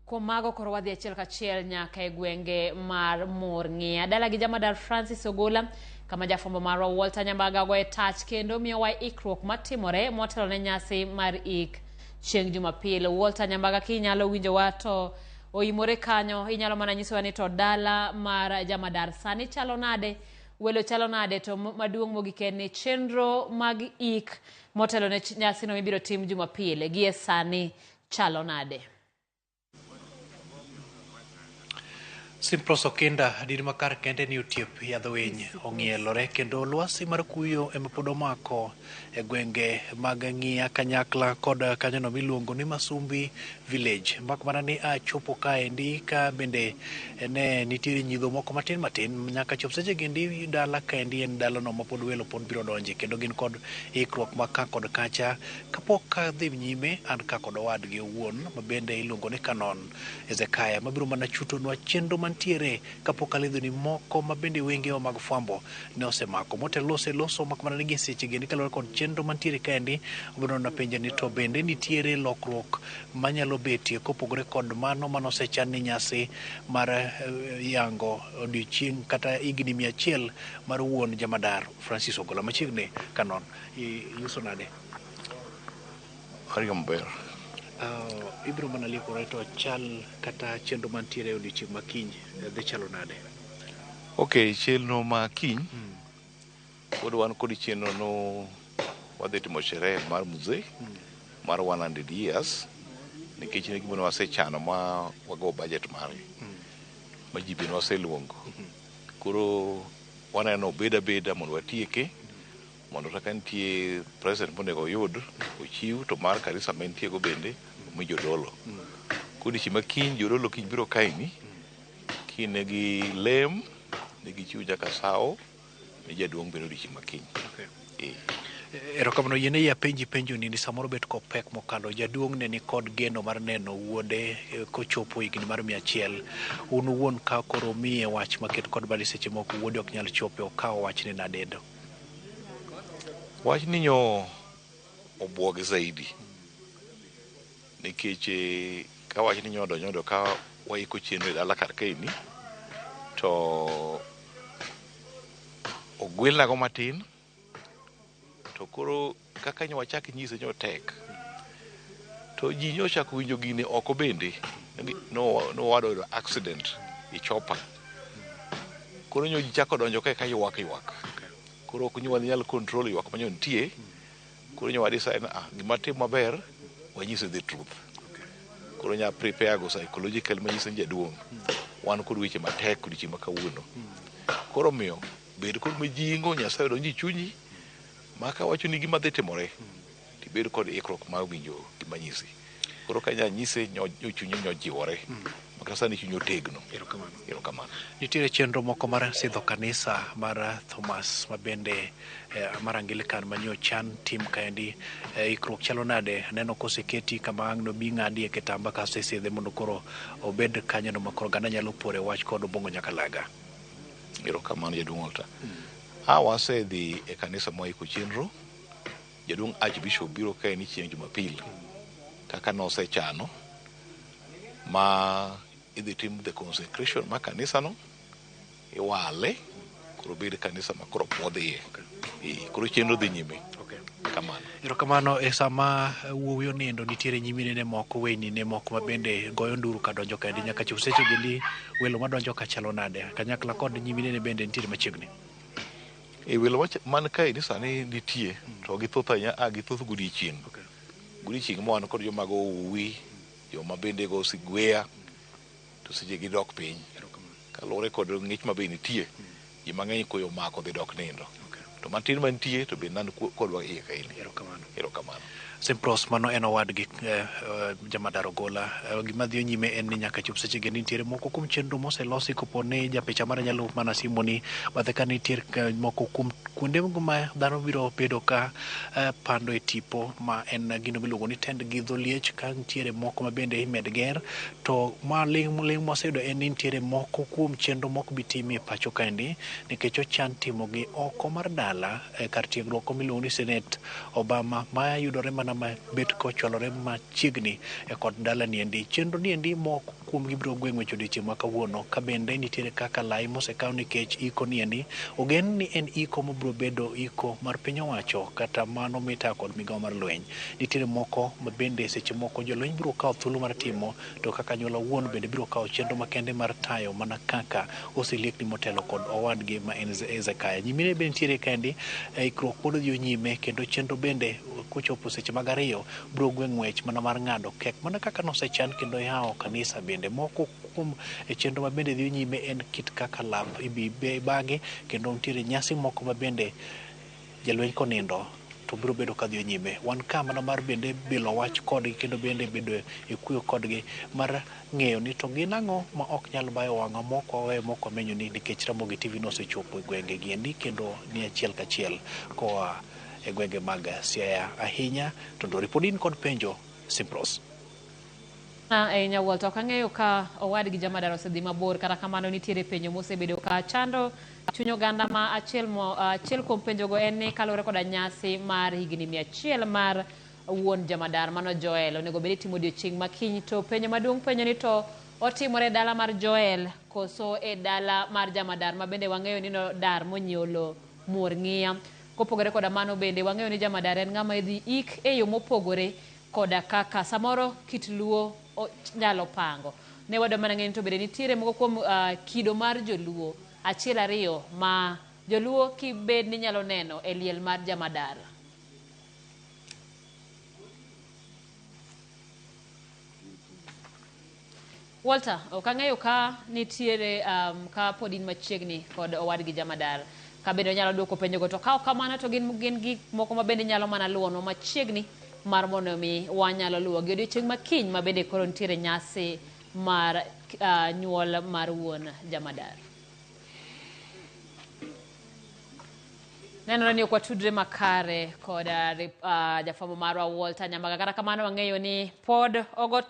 Kuom mago koro wadhi achiel kachiel nyaka e gwenge mar Murng'ia. Dala gi jamadar Francis Ogola kama jafwambo marwa Walter Nyambaga goye tach kendo miyowa ikruok matimore motelo ne nyasi mar ik chieng' Jumapil. Walter Nyambaga kinyalo winjowa to oimore kanyo, inyalo mana nyisowa ni to dala mar jamadar sani chalo nade, welo chalo nade, to maduong' mogik en ni chenro mag ik motelo ne nyasino mibiro tim Jumapil gie sani chalo nade? Simpros Okinda, adier ma kar kende ni otiep yadh winy ong'ielore kendo lwasi mar kuyo ema pod omako e gwenge mag Ng'iya kanyakla kod kanyono miluongo ni Masumbi Village. Mak mana ni achopo kaendi ka bende ne nitiere nyidho moko matin matin nyaka chop seche gendi dala kaendi en dalano ma pod welo pod biro donje kendo gin kod ikruok ma ka kod kacha. Kapok adhi nyime an ka kod owadgi owuon ma bende iluongo ni Canon Hezekiah mabiro mana chutonwa chenro mantiere kapok alidhoni moko ma bende wengewa mag fwambo ne osemako. Motelo oseloso mak mana ni gie seche gendi kaluwore kod chenro mantiere kaendi obiro mana penje ni to bende nitiere lokruok manyalo betie kopogore kod mano mane osechan ni nyasi mar yango odiochieng' kata higni 100 mar wuon jamadar Francis Ogola. Machiegni Canon, iuso nade? Ariyo maber. Ibiro mana liekore to chal kata chenro mantiere e odiochieng' ma kiny dhi chalo nade? Ok, chenro ma kiny pod wan kod chenro no wadhi timo sherehe mar mzee mar 100 years nikech ne gima wasechano ma wago budget mare ma ji be nwaseluongo. Koro waneno obed abeda mondo watieke mondo kata ka nitie present monego oyud ochiw to mar kanisa ma entie go bende omi jodolo. Koro odiochieng' ma kiny jodolo kiny biro kaeni kiny ne gi lem ne gichiw nyaka sawo ne jaduong' bende odiochieng' ma kiny. Erokamano yiene yie apenji penjo ni samoro bet kopek mokalo. Jaduong' ne ni kod geno mar neno wuode kochopo higni mar 100. Un wuon ka koro miye wach maket kod badi seche moko wuode ok nyal chope okawo wachni nade? Wach ni nyo obwoge zaidi nikech ka wach ni nyodo nyodo ka waiko chenro e dala kar kaeni to ogwelnago matin to koro kaka nyo wachak nyise nyo tek to ji nyo ochako winjo gini oko bende no owadwa oyudo accident e chopa koro nyo ji chako donjo kae ka ywak ywak koro ok nyo wanyal control ywak manyo nitie koro nyo wa decide ah gima tim maber wanyise the truth koro nya prepare go psychological manyise ni jaduong' wan kod weche matek odiochieng' ma kawuono koro omiyo bed kod mijingo Nyasaye odonj e chunyi ma kawacho ni gima dhi timore tibed kod ikruok mar winjo gima nyisi koro ka nya nyise nyo chunye nyo jiwore makata sani chunye otegno. Erokamano. Erokamano. Nitiere chenro moko mar sidho kanisa mar Thomas ma bende mar Anglican manyo chan tim kaendi ikruok chalo nade? Aneno koseketi kama ang' nobi ng'adie kitamba kasto isidhe mondo koro obed kanyono ma koro oganda nyalo pore wach kod Obong'o Nyakalaga. Erokamano jaduong' Walter. A wasedhi e kanisa mwaiko chenro jaduong' Archbishop biro kae ni chieng' Jumapil kaka nosechano ma idhi tim the consecration ma kanisa no iwale koro bed kanisa ma koro pwodhiye. Koro chenro dhi nyime. Kamano. Erokamano e sama wuowi onindo nitiere nyiminene moko weynine moko ma bende goyo nduru ka donjo kaendi nyaka chop seche gendi welo madonjo ka chalo nade kanyakla kod nyiminene bende nitiere machiegni. E welo man kae ni sani nitie to githoth ahinya a githoth godiochieng'. Godiochieng' ma wan kod joma go uwi, joma bende go sigweya to seche gidok piny. Kaluwore kod ng'ich ma be nitie, ji mang'eny koyo omako dhi dok nindo. To matin mantie to be nan kodwa iye kaeni. Erokamano. Erokamano. Simpros mano en owadgi jamadar Ogola. Gima dhi nyime en ni nyaka chop seche gi nitiere moko kuom chenro moselosi kopo ni japicha mara nyalo mana simoni bathe ka nitiere moko kuom kuonde ma dhano biro bedo ka pando e tipo ma en gino miluongo ni tend gi dho liech ka nitiere moko ma bende imed ger to ma ling' ling' mwaseyudo en ni nitiere moko kuom chenro mok bi timi e pacho kaendi nikech ochan timogi oko mar dala. dala e kar tiegruok miluongo ni Senate Obama ma yudore mana mabet kochwalore machiegni kod dala niendi. Chenro niendi moko kuom gi biro gwe ng'wech odiochieng' ma kawuono ka bende nitiere kaka lai mosekaw nikech iko niendi ogen ni en iko mabiro bedo iko mar piny owacho kata mano mitayo kod migawo mar lweny. Nitiere moko ma bende seche moko jolweny biro kawo thuolo mar timo to kaka anyuola wuon bende biro kawo chenro makende mar tayo mana kaka oseliekni motelo kod owadgi ma en Hezekiah. Nyimine bende nitiere kaendi, ikruok pod dhi nyime kendo chenro bende kochopo seche mag 2 biro gwe ng'wech mana mar ng'ado kek mana kaka nosechan kendo yawo kanisa bende. Moko kuom chenro ma bende dhi nyime en kit kaka lap ibi bagi kendo nitiere nyasi moko ma bende jalweny konindo to biro bedo ka dhi nyime. Wan ka mana mar bende bilo wach kodgi kendo bende bedo e kuyo kodgi mar ng'eyo ni to gin ang'o ma ok nyal bayo wang'wa moko waweyo moko wamenyo ni nikech Ramogi TV nosechopo e gwenge giendi kendo ni achiel kachiel koa e gwenge mag Siaya ahinya. To Dori pod in kod penjo Simpros. Ahinya Walter, ok ang'eyo ka owadgi Jamadar osedhi mabor, kata kamano nitiere penjo mosebedo ka chando chuny oganda ma achiel kuom penjogo en ni kaluwore koda nyasi mar higni 100 mar wuon Jamadar mano Joel onego bed ni itimo odiochieng' ma kiny, to penjo maduong' penjo ni to otimore e dala mar Joel koso e dala mar Jamadar ma bende wang'eyo ni nodar monyiewo lo muor ng'iya. Kopogore koda mano bende wang'eyo ni Jamadar en ng'ama idhi ik e yo mopogore koda kaka samoro kit Luo nyalo pango. Ne wadwa mana ng'eyo ni to bende nitiere moko kuom kido mar joluo achiel ariyo ma joluo kibed ni nyalo neno e liel mar Jamadar. Walter, ok ang'eyo ka nitiere ka pod in machiegni kod owadgi Jamadar ka bende onyalo duoko penjogo, to ka ok kamano to gin gik moko ma bende nyalo mana luwonwa machiegni mar mondo mi wanyalo luwo gi odiochieng' ma kiny ma bende koro nitiere nyasi mar nyuol mar wuon Jamadar. Nenore ni ok watudre makare kod jafwambo marwa Walter Nyambaga, kata kamano wang'eyo ni pod ogo